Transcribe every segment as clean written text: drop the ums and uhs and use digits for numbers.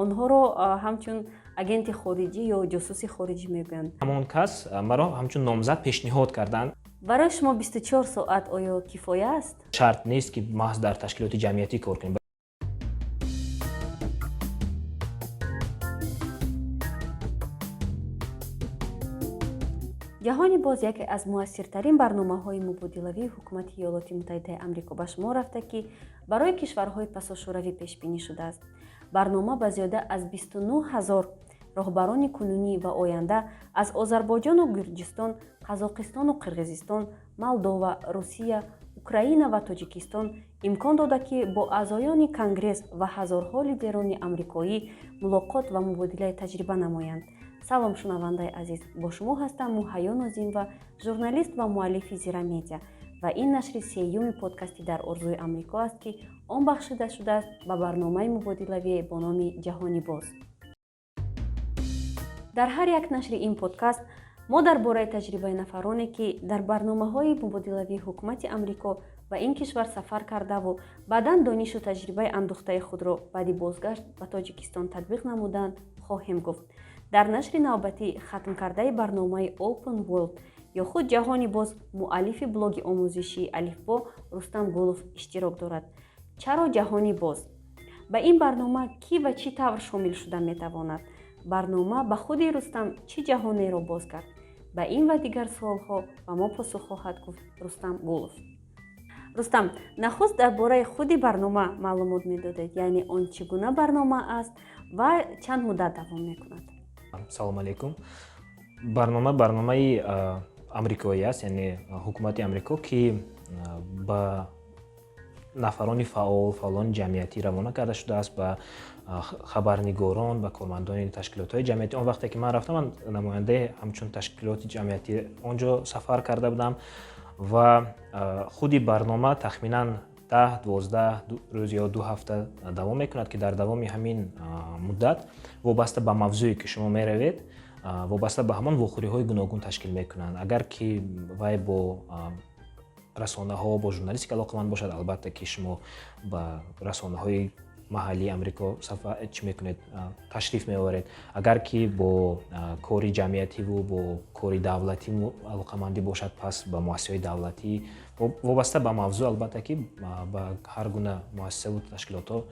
Онҳоро ҳамчун агенти хориҷӣ ё ҷосуси хориҷӣ мегӯянд. Ҳамон кас маро ҳамчун номзад пешниҳод карданд. Барои шумо 24 соат оё кифоя аст? Шарт нест, ки маҳз дар ташкилоти ҷамъиятӣ кор кунем. Ҷаҳони боз яке аз муассиртарин барномаҳои мубодилавии ҳукумати Иёлоти Муттаҳидаи Амрико ба шумор рафта, ки барои кишварҳои пасошӯравӣ пешбинӣ шудааст. Барнома ба зиёда аз 29 ҳазор роҳбарони кунунӣ ва оянда аз Озарбойҷону Гурҷистон, Қазоқистону Қирғизистон, Молдова, Русия, Украина ва Тоҷикистон имкон дода, ки бо аъзоёни Конгресс ва ҳазорҳо лидерони амрикоӣ мулоқот ва мубодилаи таҷриба намоянд. Салом, шунавандаи азиз, бо шумо ҳастам Муҳайё Нозимова, журналист ва муаллифи Зира Медиа, ва ин нашри сеюми подкасти «Дар орзуи Амрико» аст, ки он бахшида шудааст ба барномаи мубодилавие бо номи «Ҷаҳони боз». Дар ҳар як нашри ин подкаст мо дар бораи таҷрибаи нафароне, ки дар барномаҳои мубодилавии ҳукумати Амрико ба ин кишвар сафар кардаву баъдан донишу таҷрибаи андӯхтаи худро баъди бозгашт ба Тоҷикистон татбиқ намуданд, хоҳем гуфт. Дар нашри навбатӣ хатмкардаи барномаи Open World ё худ «Ҷаҳони боз», муаллифи блоги омӯзишии «Алифбо» Рустам Гулов иштирок дорад. Чаро «Ҷаҳони боз»? Ба ин барнома кӣ ва чӣ тавр шомил шуда метавонад? Барнома ба худи Рустам чӣ ҷаҳонеро боз кард? Ба ин ва дигар суолҳо ба мо посух хоҳад гуфт Рустам Гулов. Рустам, нахуст дар бораи худи барнома маълумот медодед, яъне он чӣ гуна барнома аст ва чанд муддат давом мекунад? Салому алейкум. Барнома барномаи амрикоӣ аст, яъне ҳукумати Амрико, ки ба нафарони фаъол, фаъолони ҷамъиятӣ равона карда шудааст, ба хабарнигорон, ба кормандони ташкилотҳои ҷамъиятӣ. Он вақте ки ман рафтам, ман намояндаи ҳамчун ташкилоти ҷамъиятӣ он ҷо сафар карда будам. Ва худи барнома тахминан 10-12 рӯз ё 2 ҳафта давом мекунад, ки дар давоми ҳамин муддат вобаста ба мавзӯе, ки шумо меравед, вобаста ба ҳамон вохӯриҳои гуногун ташкил мекунанд. Агар ки вай бо расонаҳо, бо журналистика алоқаманд бошад, албатта ки шумо ба расонаҳои маҳаллии Амрико чӣ мекунед, ташриф меоваред. Агар ки бо кори ҷамъиятиву бо кори давлатӣ алоқамандӣ бошад, пас ба муассисаҳои давлатӣ, вобаста ба мавзӯъ, албатта ки ба ҳар гуна муассисаву ташкилотҳо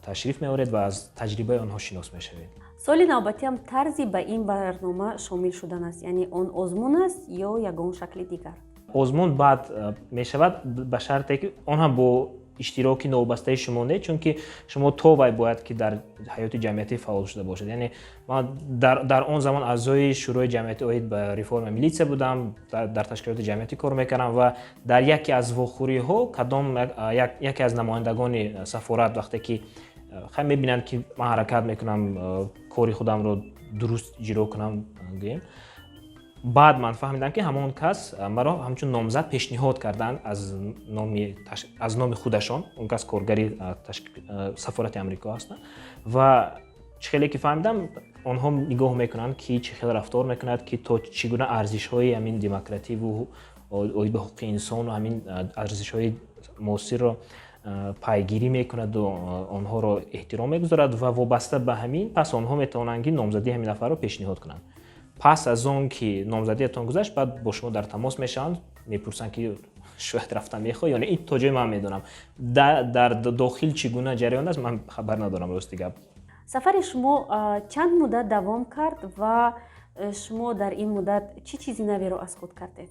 ташриф меоред ва аз таҷрибаи онҳо шинос мешавед. Суоли навбатиам тарзи ба ин барнома шомил шудан аст, яъне он озмун аст ё ягон шакли дигар? Озмун баъд мешавад, ба шарте ки он ҳам бо иштироки новобастаи шумо не, чунки шумо то вай бояд ки дар ҳаёти ҷамъиятӣ фаъол шуда бошед. Яъне ман дар он замон аъзои Шӯрои ҷамъиятӣ оид ба реформаи милитсия будам, дар ташкилоти ҷамъиятӣ кор мекардам. Ва дар яке аз вохӯриҳо кадом яке аз намояндагони сафорат, вақте ки хай мебинанд, ки ман ҳаракат мекунам кори худамро дуруст иҷро кунам, гӯем, баъд ман фаҳмидам, ки ҳамон кас маро ҳамчун номзад пешниҳод карданд аз номи худашон. Он кас коргари сафорати Амрико ҳастанд. Ва чӣ хеле ки фаҳмидам, онҳо нигоҳ мекунанд, ки чӣ хел рафтор мекунад, ки то чӣ гуна арзишҳои ҳамин демокративу оид ба ҳуқуқи инсону ҳамин арзишҳои муосирро пайгирӣ мекунаду онҳоро эҳтиром мегузорад. Ва вобаста ба ҳамин пас онҳо метавонанд, ки номзадии ҳамин нафарро пешниҳод кунанд. Пас аз он ки номзадиятон гузашт, баъд бо шумо дар тамос мешаванд, мепурсанд, ки шояд рафтан мехоҳӣ ё не. Ин то ҷои ман медонам. Дар дохил чӣ гуна ҷараён аст, ман хабар надорам, рости гап. Сафари шумо чанд муддат давом кард ва шумо дар ин муддат чӣ чизи наверо аз худ кардед?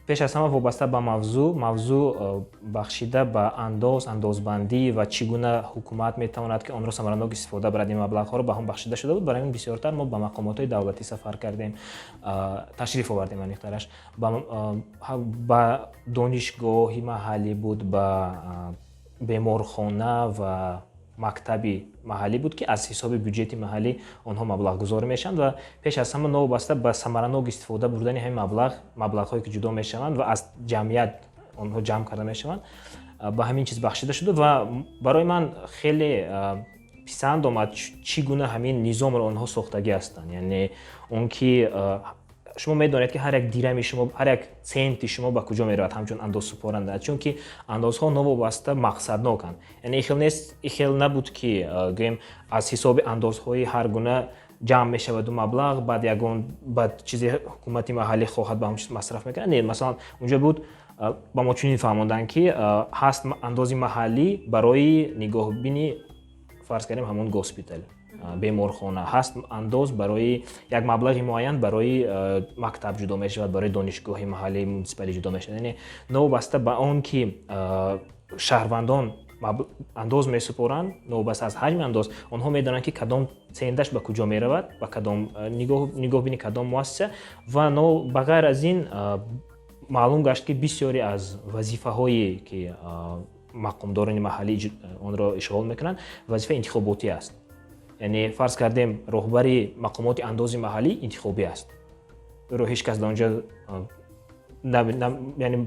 Пеш аз ҳама вобаста ба мавзӯъ. Мавзӯъ бахшида ба андоз, андозбандӣ ва чӣ гуна ҳукумат метавонад, ки онро самаранок истифода барад, ин маблағҳоро, ба ҳам бахшида шуда буд. Барои ҳамин бисёртар мо ба мақомотҳои давлатӣ сафар кардем, ташриф овардем, аниқтараш ба донишгоҳи маҳаллӣ буд, ба беморхона ва мактаби маҳаллӣ буд, ки аз ҳисоби бюҷети маҳаллӣ онҳо маблағгузорӣ мешаванд. Ва пеш аз ҳама новобаста ба самаранок истифода бурдани ҳамин маблағ, маблағҳое ки ҷудо мешаванд ва аз ҷамъият онҳо ҷамъ карда мешаванд, ба ҳамин чиз бахшида шуда. Ва барои ман хеле писанд омад, чӣ гуна ҳамин низомро онҳо сохтагӣ ҳастанд, яъне он ки Шумо медонед, ки ҳар як дирами шумо, ҳар як центи шумо ба куҷо меравад ҳамчун андозсупоранда, чунки андозҳо новобаста мақсадноканд. Яъне ихел нест, ихел набуд, ки гӯем, аз ҳисоби андозҳои ҳар гуна ҷамъ мешаваду маблағ баъд ягон баъд чизе ҳукумати маҳаллӣ хоҳад, ба ҳамон чиз масраф мекунад. Не, масалан, унҷо буд, ба мо чунин фаҳмонданд, ки ҳаст андози маҳаллӣ барои нигоҳбини, фарз кардем, ҳамон госпитал, беморхона, ҳаст андоз барои як маблағи муайян барои мактаб ҷудо мешавад, барои донишгоҳи маҳаллии муниципалӣ ҷудо мешавад. Яъне новобаста ба он ки шаҳрвандон андоз месупоранд, новобаста аз ҳаҷми андоз, онҳо медонанд, ки кадом центаш ба куҷо меравад, ба кадом нигоҳбини кадом муассиса. Ва ба ғайр аз ин, маълум гашт, ки бисёре аз вазифаҳое, ки мақомдорони маҳаллӣ онро ишғол мекунанд, вазифаи интихоботӣ аст. Яъне, фарз кардем, роҳбари мақомоти андози маҳаллӣ интихобӣ аст, ӯро ҳеҷ кас дар онҷо, яъне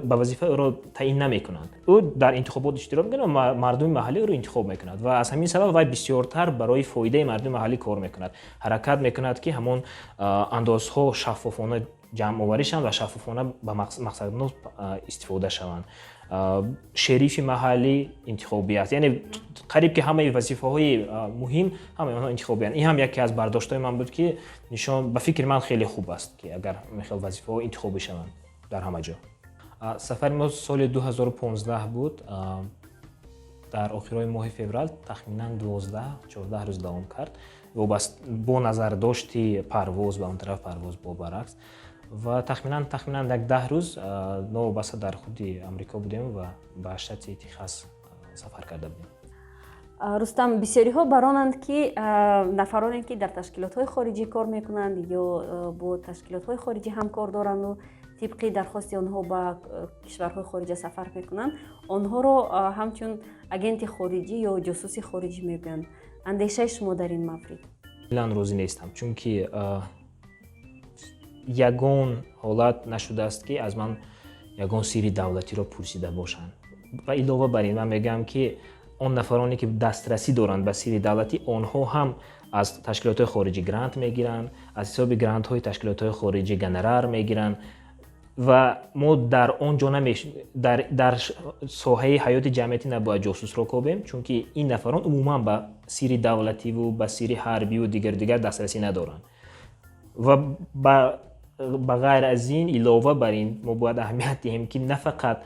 ба вазифа ӯро таъин намекунанд. Ӯ дар интихобот иштирок мекунад ва мардуми маҳаллӣ ӯро интихоб мекунад ва аз ҳамин сабаб вай бисёртар барои фоидаи мардуми маҳаллӣ кор мекунад, ҳаракат мекунад, ки ҳамон андозҳо шаффофона ҷамъоварӣ шаванд ва шаффофона ба мақсаднок истифода шаванд. Шерифи маҳаллӣ интихобӣ аст. Яъне қариб ки ҳамаи вазифаҳои муҳим, ҳамаи онҳо интихобианд. Ин ҳам яке аз бардоштҳои ман буд, ки нишон ба фикри ман хеле хуб аст, ки агар хел вазифаҳо интихобӣ шаванд дар ҳама ҷо. Сафари мо соли 2015 буд, дар охирҳои моҳи феврал, тахминан 12-14 рӯз давом кард, бо назардошти парвоз ба он тараф, парвоз бо баръакс, ва тахминан як 10 рӯз новобаста дар худи Амрико будем ва ба штати Техас сафар карда будем. Рустам, бисёриҳо баронанд, ки нафароне, ки дар ташкилотҳои хориҷӣ кор мекунанд ё бо ташкилотҳои хориҷӣ ҳамкор доранду тибқи дархости онҳо ба кишварҳои хориҷа сафар мекунанд, онҳоро ҳамчун агенти хориҷӣ ё ҷосуси хориҷӣ мегӯянд. Андешаи шумо дар ин маврид? Ман розӣ нестам, чунки ягон ҳолат нашудааст, ки аз ман ягон сирри давлатиро пурсида бошанд. Ва илова бар ин, ман мегӯям, ки он нафароне, ки дастрасӣ доранд ба сирри давлатӣ, онҳо ҳам аз ташкилотҳои хориҷӣ грант мегиранд, аз ҳисоби грантҳои ташкилотҳои хориҷӣ гонорар мегиранд ва мо дар он ҷо дар соҳаи ҳаёти ҷамъиятӣ набояд ҷосусро кобем, чунки ин нафарон умуман ба сирри давлативу ба сирри ҳарбиву дигару дигар дастрасӣ надоранд. Ва ба ғайр аз ин, илова бар ин, мо бояд аҳамият диҳем, ки на фақат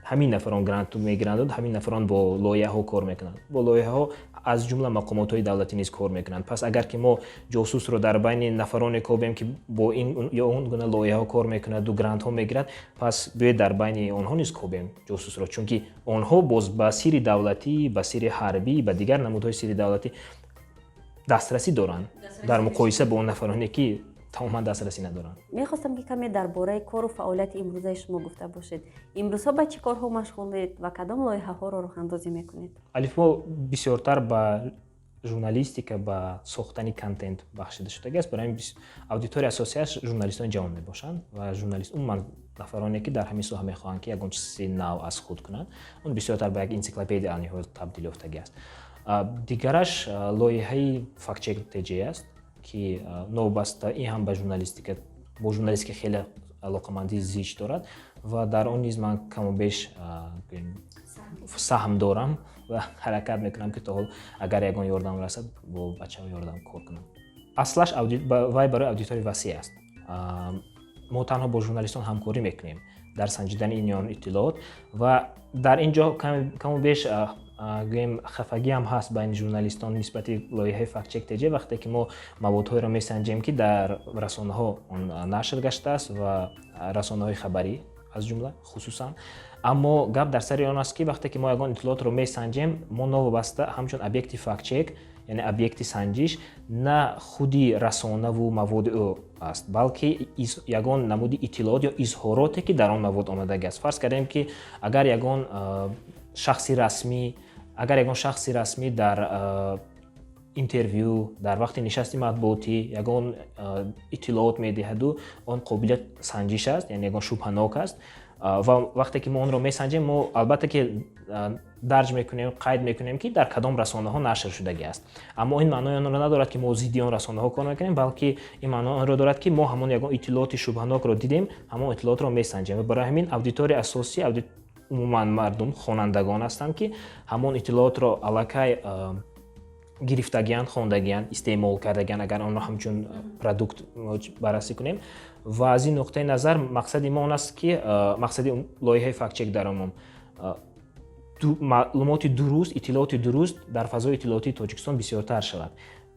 ҳамин нафарон грант мегиранду ҳамин нафарон бо лоиҳаҳо кор мекунанд. Бо лоиҳаҳо аз ҷумла мақомотҳои давлатӣ низ кор мекунанд. Пас агар ки мо ҷосусро дар байни нафароне кобем, ки бо ин ё он гуна лоиҳаҳо кор мекунаду грантҳо мегирад, пас биёед дар байни онҳо низ кобем ҷосусро, чунки онҳо боз ба сирри давлатӣ, ба сирри ҳарбӣ, ба дигар намудҳои сирри давлатӣ дастрасӣ доранд дар муқоиса бо он нафароне, ки тамоман дастрасӣ надоранд. Мехостам, ки каме дар бораи кору фаъолияти имрӯзаи шумо гуфта бошед. Имрӯзҳо ба чӣ корҳо машғулед ва кадом лоиҳаҳоро роҳандозӣ мекунед? Алифбо бисёртар ба журналистика, ба сохтани контент бахшида шудагиаст. Барои ҳамин аудиторияи асосиаш журналистони ҷавон мебошанд ва журналист, умуман нафароне, ки дар ҳамин соҳа мехоҳанд, ки ягон чизи нав аз худ кунанд. Он бисёртар ба як энсиклопедия ниҳоят табдил ёфтагиаст. Дигараш лоиҳаи Фактчек ТЖ аст, ки новобаста ин ҳам ба журналистика, бо журналистика хеле алоқамандии зич дорад ва дар он низ ман каму беш саҳм дорам ва ҳаракат мекунам, ки то ҳол агар ягон ёрдам расад, бо бачаҳо ёрдам кор кунам. Аслаш вай барои аудиторияи васеъ аст. Мо танҳо бо журналистон ҳамкорӣ мекунем дар санҷидани ин ё он иттилоот ва дар ин ҷо каму беш, гӯем, хафагӣ ҳам ҳаст байни журналистон нисбати лоиҳаи Фактчек ТЖ, вақте ки мо маводҳоеро месанҷем, ки дар расонаҳо он нашр гаштааст ва расонаҳои хабарӣ аз ҷумла хусусан. Аммо гап дар сари он аст, ки вақте ки мо ягон иттилоотро месанҷем, мо новобаста ҳамчун объекти фактчек, яъне объекти санҷиш, на худи расонаву маводи ӯ аст, балки ягон намуди иттилоот ё изҳороте, ки дар он мавод омадагӣ аст. Фарз кардем, ки агар ягон шахси расмӣ дар интервю, дар вақти нишасти матбуотӣ ягон иттилоот медиҳаду он қобилият санҷиш аст, яъне ягон шубҳанок аст. Ва вақте ки мо онро месанҷем, мо, албатта ки, дарҷ мекунем, қайд мекунем, ки дар кадом расонаҳо нашр шудагӣ аст. Аммо ин маънои онро надорад, ки мо зидди он расонаҳо кор мекунем, балки ин маънои онро дорад, ки мо ҳамон ягон иттилооти шубҳанокро дидем, ҳамон иттилоотро месанҷем. Ва барои ҳамин аудиторияи асосӣ умуман мардум, хонандагон ҳастанд, ки ҳамон иттилоотро аллакай гирифтагианд, хондагианд, истеъмол кардагианд, агар онро ҳамчун продукт баррасӣ кунем. Ва аз ин нуқтаи назар мақсади мо он аст, ки мақсади лоиҳаи фактчек дар умум маълумоти дуруст, иттилооти дуруст дар фазои иттилоотии Тоҷикистон бисёртар шавад.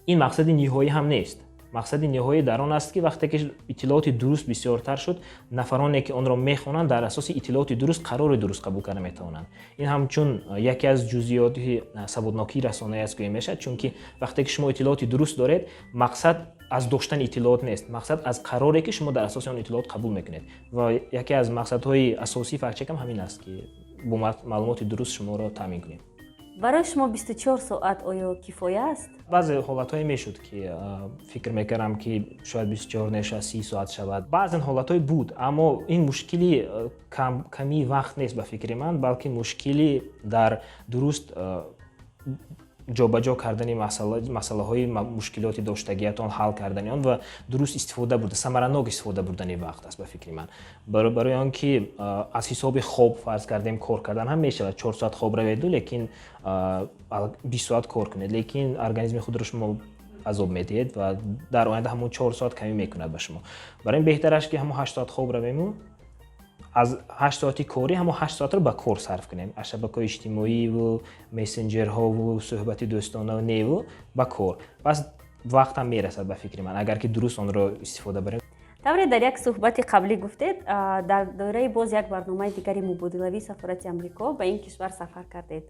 Ин мақсади ниҳоӣ ҳам нест. Мақсади ниҳоӣ дар он аст, ки вақте ки иттилооти дуруст бисёртар шуд, нафароне, ки онро мехонанд, дар асоси иттилооти дуруст қарори дуруст қабул карда метавонанд. Ин ҳамчун яке аз ҷузъиёти саводнокии расонаӣ аст гӯя мешавад, чунки вақте ки шумо иттилооти дуруст доред, мақсад аз доштани иттилоот нест, мақсад аз қароре, ки шумо дар асоси он иттилоот қабул мекунед. Ва яке аз мақсадҳои асосии фактчекам ҳамин аст, ки бо маълумоти дуруст шуморо таъмин кунем. Барои шумо 24 соат оё кифоя аст? Баъзе ҳолатҳое мешуд, ки фикр мекардам, ки шояд 24 не, шояд 30 соат шавад. Баъзан ҳолатҳое буд, аммо ин мушкили камии вақт нест, ба фикри ман, балки мушкили дар дуруст ҷобаҷо кардани масъалаҳои мушкилоти доштагиятон, ҳал кардани он ва дуруст истифода бурда, самаранок истифода бурдани вақт аст, ба фикри ман. Барои он ки аз ҳисоби хоб, фарз кардем, кор кардан ҳам мешавад. 4 соат хоб раведу, лекин 20 соат кор кунед, лекин организми худро шумо азоб медиҳед ва дар оянда ҳамон 4 соат камӣ мекунад ба шумо. Барои ин беҳтараш, ки ҳамон 8 соат хоб равему аз 8 соати корӣ ҳамон 8 соатро ба кор сарф кунем, аз шабакаҳои иҷтимоиву мессенҷерҳову суҳбати дӯстона неву ба кор. Пас вақтам мерасад, ба фикри ман, агар ки дуруст онро истифода барем. Тавре дар як суҳбати қаблӣ гуфтед, дар доираи боз як барномаи дигари мубодилавии сафорати Амрико ба ин кишвар сафар кардед.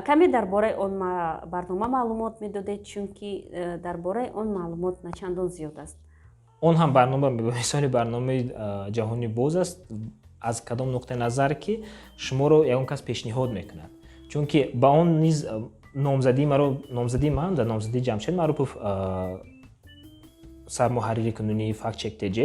Каме дар бораи он барнома маълумот медодед, чунки дар бораи он маълумот начандон зиёд аст. Он ҳам барнома ба мисоли барномаи ҷаҳони боз аст. Аз кадом нуқтаи назар? Ки шуморо ягон кас пешниҳод мекунад, чунки ба он низ номзадии маро, номзадии ман дар номзадии Ҷамшед Маърупов, сармуҳаррири кунунии Фактчек ТЖ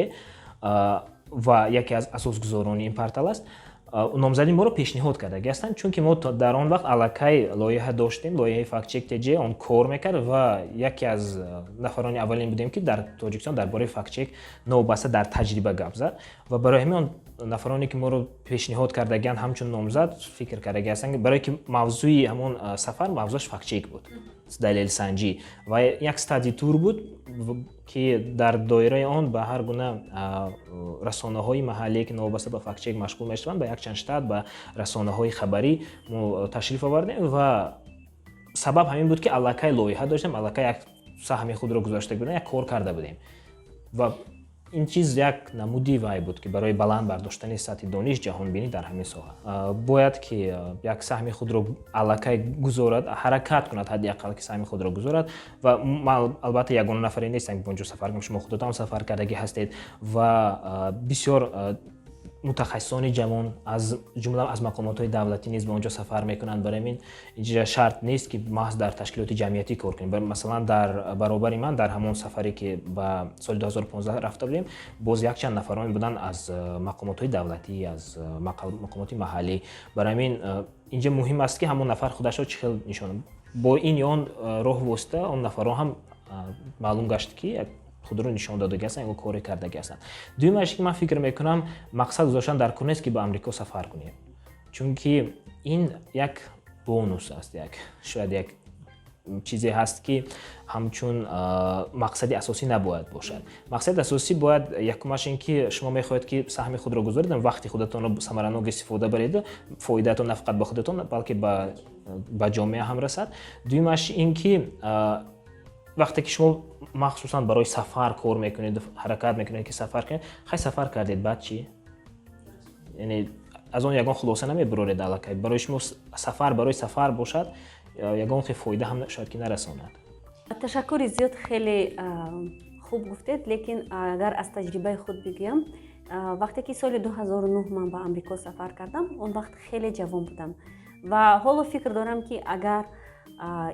ва яке аз асосгузорони ин портал аст, номзадии моро пешниҳод кардаги ҳастанд, чунки мо дар он вақт аллакай лоиҳа доштем, лоиҳаи Фактчек ТЖ, он кор мекард ва яке аз нафарони аввалин будем, ки дар Тоҷикистон дар бораи фактчек новобаста дар таҷриба гап зад. Ва барои ҳамин он нафароне, ки моро пешниҳод кардагианд ҳамчун номзад, фикр кардаги ҳастанд, барое ки мавзӯи ҳамон сафар мавзӯаш фактчек буд, далелсанҷӣ, ва як study tour буд, ки дар доираи он ба ҳар гуна расонаҳои маҳаллие, ки новобаста ба фактчек машғул мешаванд, ба якчанд штат, ба расонаҳои хабарӣ мо ташриф овардем. Ва сабаб ҳамин буд, ки аллакай лоиҳа доштем, аллакай як саҳми худро гузошта будем, як кор карда будем. Ва ин чиз як намуди вай буд, ки барои баланд бардоштани сатҳи дониш, ҷаҳонбинӣ дар ҳамин соҳа бояд ки як саҳми худро аллакай гузорад, ҳаракат кунад ҳадди ақал, ки саҳми худро гузорад. Ва ман, албатта, ягона нафаре нестам, ки ба онҷо сафар кунам. Шумо худатон сафар кардагӣ ҳастед ва бисёр мутахассисони ҷавон, аз ҷумла аз мақомотҳои давлатӣ низ ба он ҷо сафар мекунанд. Барои ҳамин инҷа шарт нест, ки маҳз дар ташкилоти ҷамъиятӣ кор кунем. Масалан, дар баробари ман дар ҳамон сафаре, ки ба соли 2015 рафта будем, боз якчанд нафароне буданд аз мақомотҳои давлатӣ, аз мақомоти маҳаллӣ. Барои ҳамин инҷа муҳим аст, ки ҳамон нафар худашро чӣ хел нишон, бо ин ё он роҳ, восита он нафарҳо ҳам маълум гашт, ки худро нишон додагӣ ҳастанд, ягон коре кардагӣ ҳастанд. Дуюмаш, ки ман фикр мекунам, мақсад гузоштан дар кор нест, ки ба Амрико сафар кунем, чунки ин як бонус аст, як шояд як чизе ҳаст, ки ҳамчун мақсади асосӣ набояд бошад. Мақсади асосӣ бояд якумаш ин ки шумо мехоҳед, ки саҳми худро гузоред, вақти худатонро самаранок истифода баред, фоидаатон на фақат ба худатон, балки ба ҷомеа ҳам расад. Дуюмаш ин ки вақте ки шумо махсусан барои сафар кор мекунед, ҳаракат мекунед, ки сафар кунед, хай, сафар кардед, баъд чӣ? Яъне аз он ягон хулоса намебароред. Аллакай барои шумо сафар барои сафар бошад, ягон хел фоида ҳам шояд ки нарасонад. Ташаккури зиёд, хеле хуб гуфтед. Лекин агар аз таҷрибаи худ бигӯям, вақте ки соли 2009 ман ба Амрико сафар кардам, он вақт хеле ҷавон будам ва ҳоло фикр дорам, ки агар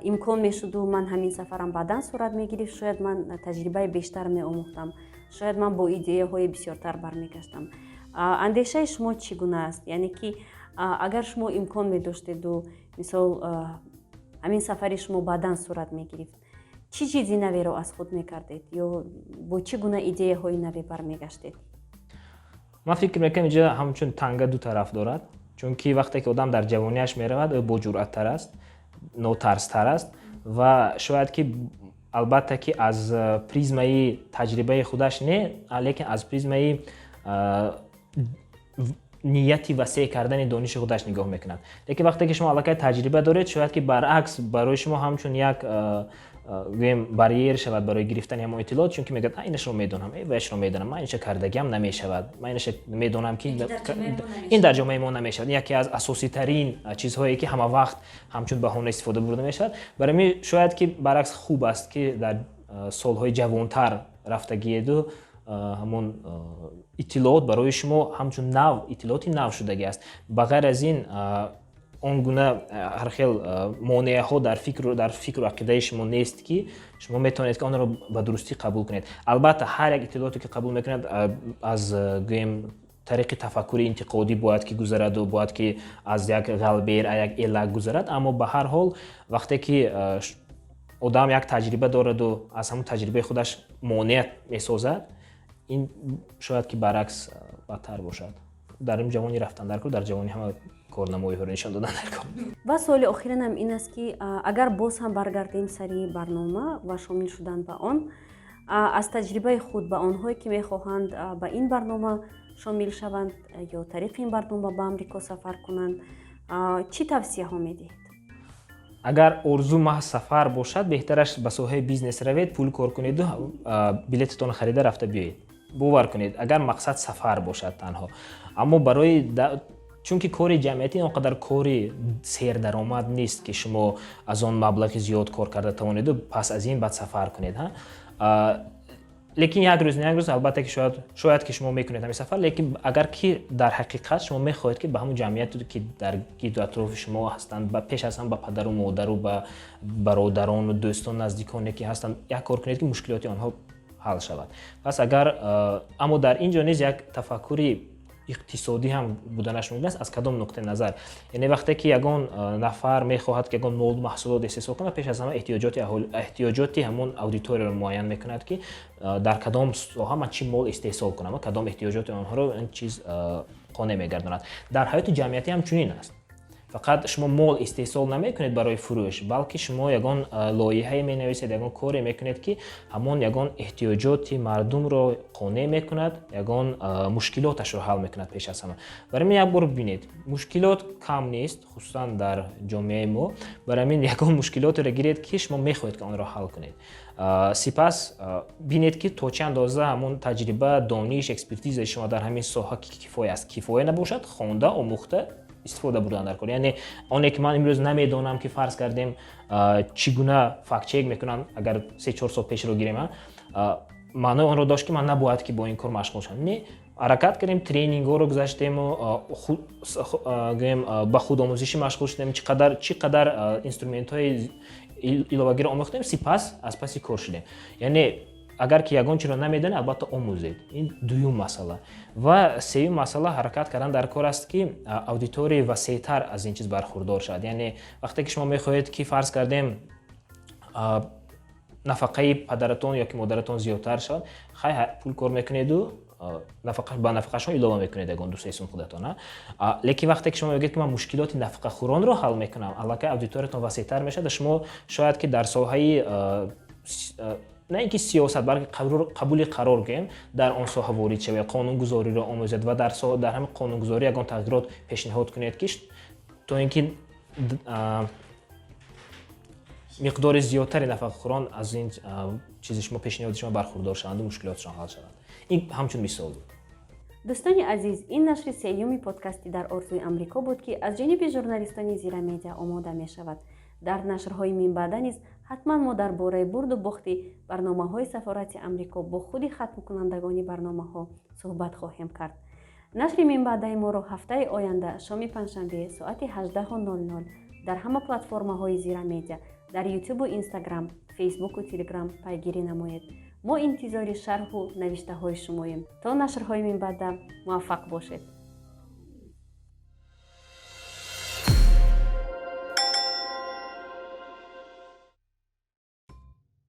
имкон мешуду ман ҳамин сафарам баъдан сурат мегирифт, шояд ман таҷрибаи бештар меомӯхтам, шояд ман бо идеяҳои бисёртар бармегаштам. Андешаи шумо чӣ гуна аст? Яъне ки агар шумо имкон медоштеду, мисол, ҳамин сафари шумо баъдан сурат мегирифт, чӣ чизи наверо аз худ мекардед ё бо чӣ гуна идеяҳои наве бармегаштед? Ман фикр мекунам, инҷа ҳамчун танга ду тараф дорад, чунки вақте ки одам дар ҷавониаш меравад, ӯ боҷуръаттар аст, нотарстар аст ва шояд ки, албатта ки, аз призмаи таҷрибаи худаш не, лекин аз призмаи нияти васеъ кардани дониши худаш нигоҳ мекунад. Лекин вақте ки шумо аллакай таҷриба доред, шояд ки баръакс барои шумо ҳамчун як, гӯем, барьер шавад барои гирифтани ҳамон иттилоот, чунки мегӯяд: «Инашро медонам, вайашро медонам, ман инаша кардагиам намешавад, ман инаша медонам, ки ин дар ҷомеаи мо намешавад». Яке аз асоситарин чизҳое, ки ҳама вақт ҳамчун баҳона истифода бурда мешавад. Барои ҳамин шояд ки баръакс хуб аст, ки дар солҳои ҷавонтар рафтагиеду ҳамон иттилоот барои шумо ҳамчун нав, иттилооти нав шудагӣ аст. Ба ғайр аз ин, он гуна ҳар хел монеаҳо дар фикру ақидаи шумо нест, ки шумо метавонед, ки онро ба дурустӣ қабул кунед. Албатта, ҳар як иттилооте, ки қабул мекунед, аз, гӯем, тариқи тафаккури интиқодӣ бояд ки гузараду бояд ки аз як ғалбер, як элак гузарад. Аммо ба ҳар ҳол, вақте ки одам як таҷриба дораду аз ҳамон таҷрибаи худаш монеа месозад, ин шояд ки баръакс бадтар бошад. Дар ин ҷавонӣ рафтан дар кор, дар ҷавонӣ ҳама корнамоиҳоро нишон додан дар кор. Ва суоли охиринам ин аст, ки агар боз ҳам баргардем сари барнома ва шомил шудан ба он, аз таҷрибаи худ ба онҳое, ки мехоҳанд ба ин барнома шомил шаванд ё тариқи ин барнома ба Амрико сафар кунанд, чӣ тавсияҳо медиҳед? Агар орзу маҳз сафар бошад, беҳтараш ба соҳаи бизнес равед, пул кор кунеду билетатонро харида рафта биёед. Бовар кунед, агар мақсад сафар бошад танҳо. Аммо барои, чунки кори ҷамъиятӣ он қадар кори сердаромад нест, ки шумо аз он маблағи зиёд кор карда тавонеду пас аз ин баъд сафар кунед. Лекин як рӯз, не як рӯз, албатта ки шояд ки шумо мекунед ҳамин сафар. Лекин агар ки дар ҳақиқат шумо мехоҳед, ки ба ҳамон ҷамъияте, ки дар гирду атрофи шумо ҳастанд, пеш аз ҳама ба падару модару ба бародарону дӯстон, наздиконе, ки ҳастанд, як кор кунед, ки мушкилоти онҳо ҳал шавад. Пас агар, аммо дар ин ҷо низ як тафаккури иқтисодӣ ҳам буданаш мумкин аст. Аз кадом нуқтаи назар? Яъне вақте ки ягон нафар мехоҳад, ки ягон молу маҳсулот истеҳсол кунад, пеш аз ҳама эҳтиёҷоти ҳамон аудиторияро муайян мекунад, ки дар кадом соҳа ман чӣ мол истеҳсол кунам ва кадом эҳтиёҷоти онҳоро ин чиз қонеъ мегардонад. Дар ҳаёти ҷамъиятӣ ҳам чунин аст. Фақат шумо мол истеҳсол намекунед барои фурӯш, балки шумо ягон лоиҳае менависед, ягон коре мекунед, ки ҳамон ягон эҳтиёҷоти мардумро қонеъ мекунад, ягон мушкилоташро ҳал мекунад пеш аз ҳама. Барои ҳамин як бор бибинед, мушкилот кам нест, хусусан дар ҷомеаи мо. Барои ҳамин ягон мушкилотеро гиред, ки шумо мехоҳед, ки онро ҳал кунед. Сипас бинед, ки то чӣ андоза ҳамон таҷриба, дониш, экспертизаи шумо дар ҳамин соҳа кифоя аст. Кифоя набошад, хонда, омӯхта, истифода бурдан дар кор. Яъне оне ки ман имрӯз намедонам, ки, фарз кардем, чӣ гуна фактчек мекунанд, агар 3-4 сол пешро гирем, маънои онро дошт, ки ман набояд ки бо ин кор машғул шавам? Не, ҳаракат кардем, тренингҳоро гузаштему, гӯем, ба худомӯзишӣ машғул шудем, чӣ қадар инструментҳои иловагиро омӯхтем, сипас аз паси кор шудем. Яъне агар ки ягон чиро намедонед, албатта, омӯзед. Ин дуюм масъала. Ва сеюм масъала, ҳаракат кардан дар кор аст, ки аудиторияи васеътар аз ин чиз бархурдор шавад. Яъне вақте ки шумо мехоҳед, ки, фарз кардем, нафақаи падаратон ё ки модаратон зиёдтар шавад, хай, пул кор мекунеду ба нафақашон илова мекунед ягон 2-3 сум худатон. Лекин вақте ки шумо мегӯед, ки ман мушкилоти нафақахӯронро ҳал мекунам, аллакай аудиториятон васеътар мешавад ва шумо шояд ки дар соҳаи на ин ки сиёсат, балки қабули қарор, гӯем, дар он соҳа ворид шавед, қонунгузориро омӯзед ва дар ҳамин қонунгузорӣ ягон тағйирот пешниҳод кунед, ки то ин ки миқдори зиёдтари нафақахӯрон аз ин чизи шумо, пешниҳоди шумо бархурдор шаванду мушкилотшон ҳал шаванд. Ин ҳамчун мисол буд. Дӯстони азиз, ин нашри сеюми подкасти «Дар орзуи Амрико» буд, ки аз ҷониби журналистони Зира Медиа омода мешавад. Дар нашрҳои минбаъда низ ҳатман мо дар бораи бурду бохти барномаҳои сафорати Амрико бо худи хатмкунандагони барномаҳо суҳбат хоҳем кард. Нашри минбаъдаи моро ҳафтаи оянда, шоми панҷшанбе, соати 18:00 дар ҳама платформаҳои Зира Медиа, дар Ютубу Инстаграм, Фейсбуку Телеграм пайгирӣ намоед. Мо интизори шарҳу навиштаҳои шумоем. То нашрҳои минбаъда муваффақ бошед.